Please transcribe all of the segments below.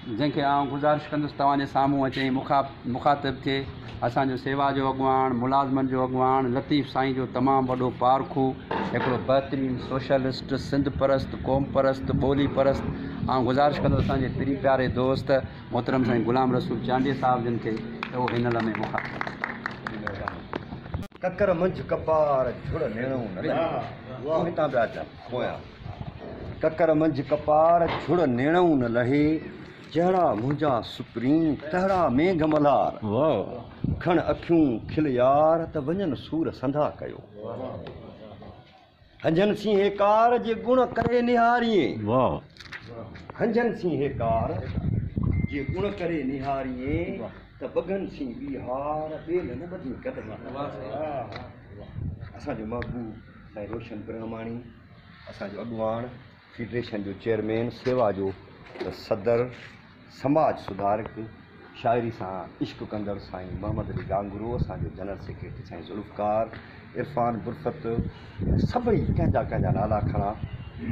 جنهن کي آئون گذارش ڪندس توهان جي سامهون اچي ۽ مخاطب ٿئي. اسان جو سيوا جو اڳواڻ، ملازمن جو اڳواڻ، لطيف سائين جو تمام وڏو پارکو، هڪڙو بهترين سوشلسٽ، سنڌ پرست، قوم پرست، ٻولي پرست، آئون گذارش ڪندس اسان جي پرين پياري دوست محترم سائين غلام رسول چانڊيي صاحب جن کي ته اهو هن لمحي مخاطب ٿئي. ڪڪر منجهه ڪپار جھڙ نيڻئون نه لهي. تون هتان پيا اچ پويان. ڪڪر منجهه ڪپار جھڙ نيڻئون نه لهي. جهڙا منهنجا سپرين تهڙا ميگهه ملهار. کڻ اکيون کل يار ته وڃن سور سنڌا ڪيو. هنجهن سين هيڪار جي گڻ ڪري نهاريين. هنجهن سين هيڪار جي گڻ ڪري نهاريين ته ٻگهن سين ٻيهار ٻيلهه نه ٻڌين ڪڏهن. اسان جو محبوب سائين روشن برهماڻي اسان جو اڳواڻ فيڊريشن جو چيئرمين، سيوا جو صدر، سماج سڌارڪ، شاعري سان عشق ڪندڙ سائين محمد علي گانگرو، اسان جو جنرل سيڪريٽري سائين ذوالفقار، عرفان برفت ۽ سڀئي ڪنهن جا ڪنهن جا نالا کڻان،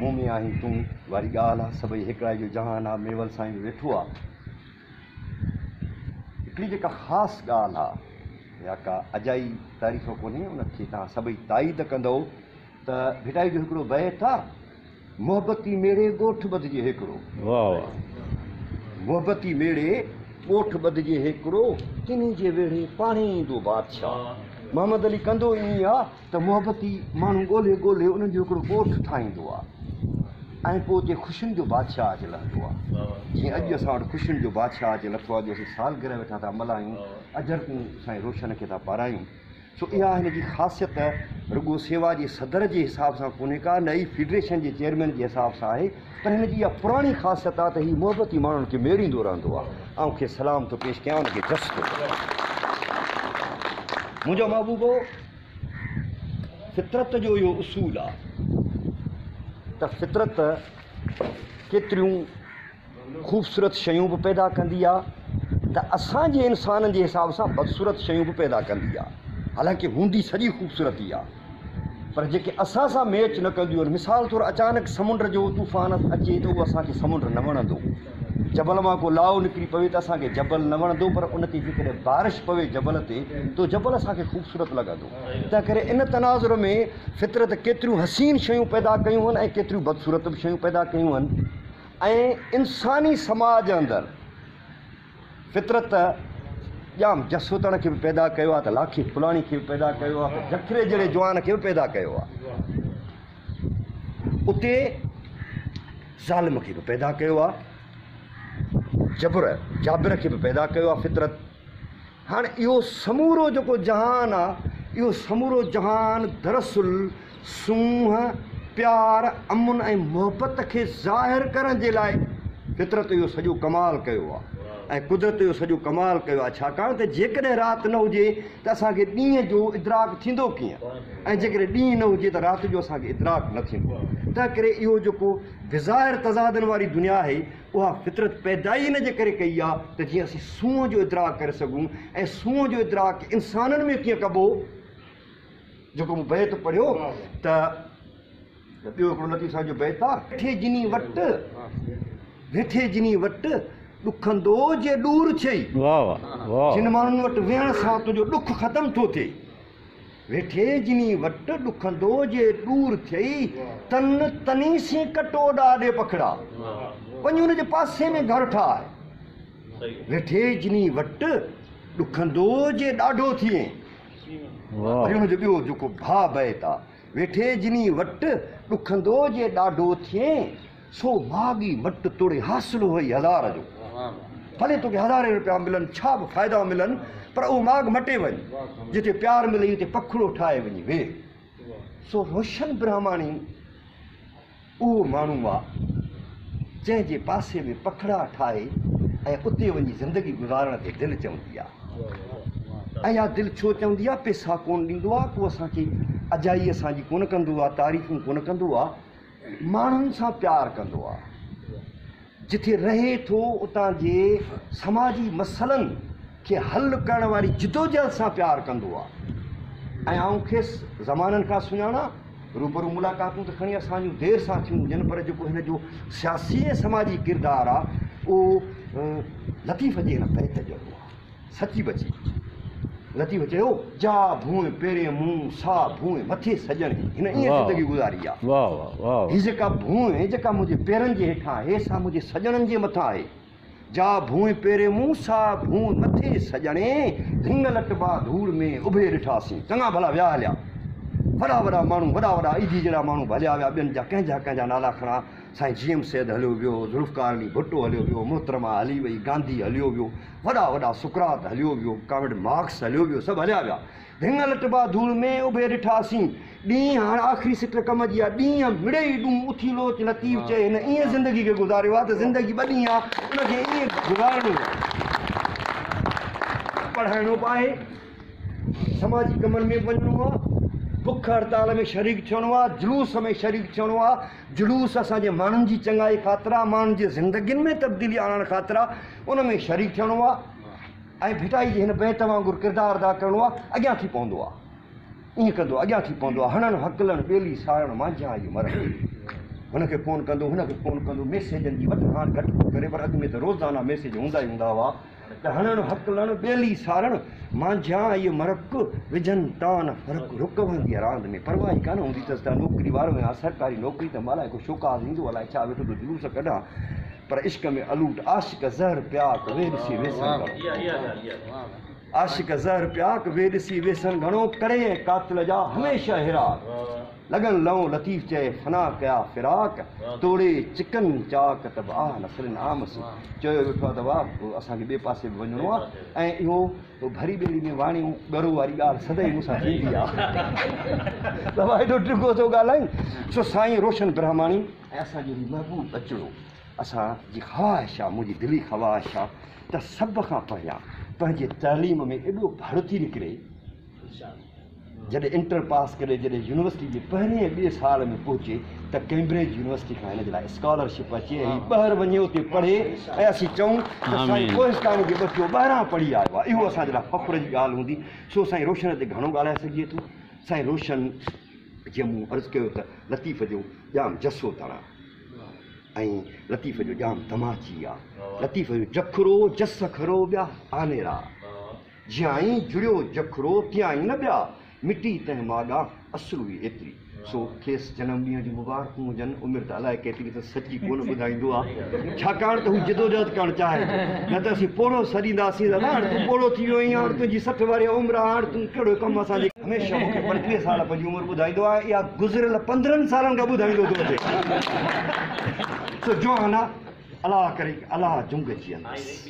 مون ۾ آهين تون واري ڳالهه آ، سڀئي هيڪڙائي جو جهان آ، ميول سائين به ويٺو آ. هڪڙي جيڪا خاص ڳالهه آ يا ڪا اجائي تعريف ڪونهي ان کي توهان سڀئي تائيد ڪندؤ ته ڀٽائي جو هڪڙو بيت آ، محبتي ميڙي ڳوٺ ٻڌجي هيڪڙو. محبتي ميڙي ڳوٺ ٻڌجي هيڪڙو، تنهي جي ويڙهي پاڻهي ايندو بادشاهه. محمد علي ڪندو ائين آ ته محبتي ماڻهو ڳولهي ڳولهي انهن جو هڪڙو ڳوٺ ٺاهيندو آ ۽ پوء اتي خوشين جو بادشاهه اچي لهندو آ. جيئن اڄ اسان وٽ خوشين جو بادشاهه اچي لٿو آ جو اسين سالگرهه ويٺا ٿا ملهايون، اجرڪون سائين روشن کي ٿا پارايون. سو اها هن جي خاصيت رڳو سيوا جي صدر جي حساب سان ڪونهي ڪا نه ئي فيڊريشن جي چيئرمين جي حساب سان آهي پر هن جي اها پراڻي خاصيت آهي ته هي محبتي ماڻهن کي ميڙيندو رهندو آهي. آئون کيس سلام ٿو پيش ڪيان ان کي جس ٿو ڏيان. منهنجو محبوبو فطرت جو اهو اصول آهي ته فطرت ڪيتريون خوبصورت شيون به پيدا ڪندي آ ته اسان جي انسانن جي حساب سان بدصورت شيون به پيدا ڪندي آ حالانڪه هوندي سڄي خوبصورت ئي آ پر جيڪي اسان سان ميچ نه ڪنديون آهن مثال طور اچانڪ سمنڊ جو طوفان اچي ته اهو اسان کي سمنڊ نه وڻندو جبل مان ڪو لاو نڪري پوي ته اسان کي جبل نه وڻندو پر ان تي جيڪڏهن بارش پوي جبل تي ته جبل اسان کي خوبصورت لڳندو تنهن ڪري ان تناظر ۾ فطرت ڪيتريون حسين شيون پيدا ڪيون آهن ۽ ڪيتريون بدصورت به شيون پيدا ڪيون آهن ۽ انساني سماج اندر فطرت ڄام جسوتڻ کي به پيدا ڪيو آهي ته لاکي ڦلاڻي کي به پيدا ڪيو آهي ته جکري جهڙي جوان کي به پيدا ڪيو آهي. اتي ظالم کي به پيدا ڪيو آهي، جبر جابر کي به پيدا ڪيو آهي فطرت. هاڻ اهو سمورو جيڪو جهان آ، اهو سمورو جهان دراصل سونهن، پيار، امن ۽ محبت کي ظاهر ڪرڻ جي لاء فطرت اهو سڄو ڪمال ڪيو آ ۽ قدرت اهو سڄو ڪمال ڪيو آ، ڇاڪاڻ ته جيڪڏهن رات نه هجي ته اسان کي ڏينهن جو ادراڪ ٿيندو ڪيئن ۽ جيڪڏهن ڏينهن نه هجي ته رات جو اسان کي ادراڪ نه ٿيندو. تنهنڪري اهو جيڪو بظاهر تضادن واري دنيا آهي، اها فطرت پيدا ئي ان جي ڪري ڪئي آ ته جيئن اسين سونهن جو ادراڪ ڪري سگهون ۽ سونهن جو ادراڪ انسانن ۾ ڪيئن ڪبو جيڪو مون بيت پڙهيو ته ٻيو هڪڙو لطيف سائين جو بيت آ. ويٺي جني وٽ ويٺي جني وٽ ڏکندو جي ڏور ٿئي. جن ماڻهن وٽ ويهڻ سان تنهنجو ڏک ختم ٿو ٿئي. ويٺي جني وٽ ڏکندو جي ڏور ٿئي، تن تني سين ڪٽو ڏاڏي پکڙا. وڃي ان جي پاسي ۾ گهر ٺاهه. ويٺي جني وٽ ڏکندو جي ڏاڍو ٿئين. وري ان جو ٻيو جيڪو ڀاء بيت آ. ويٺي جني وٽ ڏکندو جي ڏاڍو ٿئين. سو ماڳ ئي مٽ توڙي حاصل هئي هزار جو. ڀلي توکي هزارين روپيا ملن، ڇا به فائدا ملن، پر اهو ماڳ مٽي وڃ. جتي پيار ملئي اتي پکڙو ٺاهي وڃي ويهه. سو روشن برهماڻي اهو ماڻهو آ، جنهن جي پاسي ۾ پکڙا ٺاهي ۽ اتي وڃي زندگي گذارڻ تي دل چوندي آ. ۽ اها دل ڇو چوندي آ؟ پئسا ڪونه ڏيندو آ، ڪو اسان کي اجائي اسان جي ڪونه ڪندو آ، تعريفون ڪونه ڪندو آ. ماڻهن سان پيار ڪندو آ. جٿي رهي ٿو اتان جي سماجي مسئلن کي حل ڪرڻ واري جدوجهد سان پيار ڪندو آ ۽ آئون کيس زمانن کان سڃاڻان. روبرو ملاقاتون ته کڻي اسان جون دير سان ٿيون هجن پر جيڪو هن جو سياسي ۽ سماجي ڪردار آ اهو لطيف جي هن بيت جهڙو آهي. سچي بچي لطيف چيو، جا ڀونء پيرين مون، سا ڀونء مٿي سڄڻ. هن ائين زندگي گذاري آهي. هي جيڪا ڀونء جيڪا منهنجي پيرن جي هيٺان آهي، سا منهنجي سڄڻن جي مٿان آهي. جا ڀونء پيرين مون، سا ڀونء مٿي سڄڻي. ڌڱ لٽبا ڌوڙ ۾، اڀي ڏٺاسين. چڱا ڀلا ويا هليا. وڏا وڏا ماڻهو، وڏا وڏا ايڌي جهڙا ماڻهو به هليا ويا. ٻين جا ڪنهن جا ڪنهن جا نالا کڻان. سائين جي ايم سيد هليو ويو، ذوالفقار علي ڀٽو هليو ويو، محترمه هلي وئي، گانڌي هليو ويو، وڏا وڏا سقراط هليو ويو، ڪامريڊ مارڪس هليو ويو، سڀ هليا ويا. ڌڱ لٽبا ڌوڙ ۾، اڀي ڏٺاسين. ڏينهن هاڻ آخري سٽ ڪم جي آ، ڏينهن مڙئي ڏون اٿي لوچ لطيف چئي هن ائين زندگي کي گذاريو آ ته زندگي ٻه ڏينهن آ، ان کي ائين گذارڻو آ. پڙهائڻو به آهي، سماجي ڪمن ۾ به وڃڻو آ، بک هڙتال ۾ شريڪ ٿيڻو آ، جلوس ۾ شريڪ ٿيڻو آ، جلوس اسان جي ماڻهن جي چڱائي خاطر آ، ماڻهن جي زندگين ۾ تبديلي آڻڻ خاطر آ، ان ۾ شريڪ ٿيڻو آ ۽ ڀٽائي جي هن بيت وانگر ڪردار ادا ڪرڻو آ، اڳيان ٿي پوندو آ، ائين ڪندو اڳيان ٿي پوندو آ، هڻڻ هڪلڻ ٻيلي ساڙڻ مانجهان اهي مرڻ. هن کي فون ڪندو، هن کي فون ڪندو، ميسيجن جي وٺ هاڻ گهٽ ٿو ڪري پر اڳ ۾ ته روزانه ميسيج هوندا ئي هوندا هئا. ته هڻڻ هڪلڻ ٻيلي سارڻ مانجهان اهي مرڪ وجهن تان فرق رڪ وهندي آ راند ۾ پرواهه ئي ڪانه هوندي اٿس ته نوڪري وارو آهيان سرڪاري نوڪري ته مالائي ڪو شوڪاز ايندو الائي ڇا ويٺو ٿو جلوس ڪڍان پر عشق ۾ الوٽ عاشق زهر پياڪ ويهه ڏسي ويسن گهڻو عاشق زهر پياڪ ويهه ڏسي ويسن گهڻو ڪڙي ۽ قاتل جا هميشه هراڪ لڳن لئون لطيف چئي، فنا ڪيا فراق، توڙي چڪن چاڪ ته به آه نه سرن عام سين. چيو ويٺو آ ته واهه اسان کي ٻئي پاسي به وڃڻو آ ۽ اهو ڀري ٻيڙي ۾ واڻيو ڳرو واري ڳالهه سدائين مون سان ٿيندي آ ته واهه ايڏو ڊگهو ٿو ڳالهائين. سو سائين روشن برهماڻي ۽ اسان جو هي محبوب ٻچڙو اسان جي خواهش آ منهنجي دلي خواهش آ ته سڀ کان پهريان پنهنجي تعليم ۾ ايڏو ڀڙ ٿي نڪري جڏهن انٽر پاس ڪري جڏهن يونيورسٽي جي پهرين ۽ ٻئي سال ۾ پهچي ته ڪئمبرج يونيورسٽي کان هن جي لاء اسڪالرشپ اچي ۽ هي ٻاهر وڃي اتي پڙهي ۽ اسين چئون ته سائين ڪوهستاني جو ٻچو ٻاهران پڙهي آيو آهي اهو اسان جي لاء فخر جي ڳالهه هوندي. سو سائين روشن تي گهڻو ڳالهائي سگهجي ٿو. سائين روشن جيئن مون عرض ڪيو ته لطيف جو ڄام جسو تڻا ۽ لطيف جو ڄام تماچي آ. لطيف جو جکرو جس کرو ٻيا آنيرا. جيائين جڙيو جکرو تيائين نه ٻيا، مٽي تنهن ماڳان اصل هئي ايتري. سو کيس جنم ڏينهن جون مبارڪون هجن. عمر ته الائي ڪيتري اٿس سچي ڪونه ٻڌائيندو آ، ڇاڪاڻ ته هو جدوجهد ڪرڻ چاهي ٿو. نه ته اسين پوڙهو سڏينداسين ته هاڻ تون پوڙهو ٿي ويو آهين، هاڻ تنهنجي 60 ورهيه عمر آ، هاڻ تون ڪهڙو ڪم اسان جي. هميشه مون کي 25 سال پنهنجي عمر ٻڌائيندو آهي، اها گذريل 15 سالن کان ٻڌائيندو ٿو اچي. سو جوان آ، الله ڪري الله جنگ جيئندس.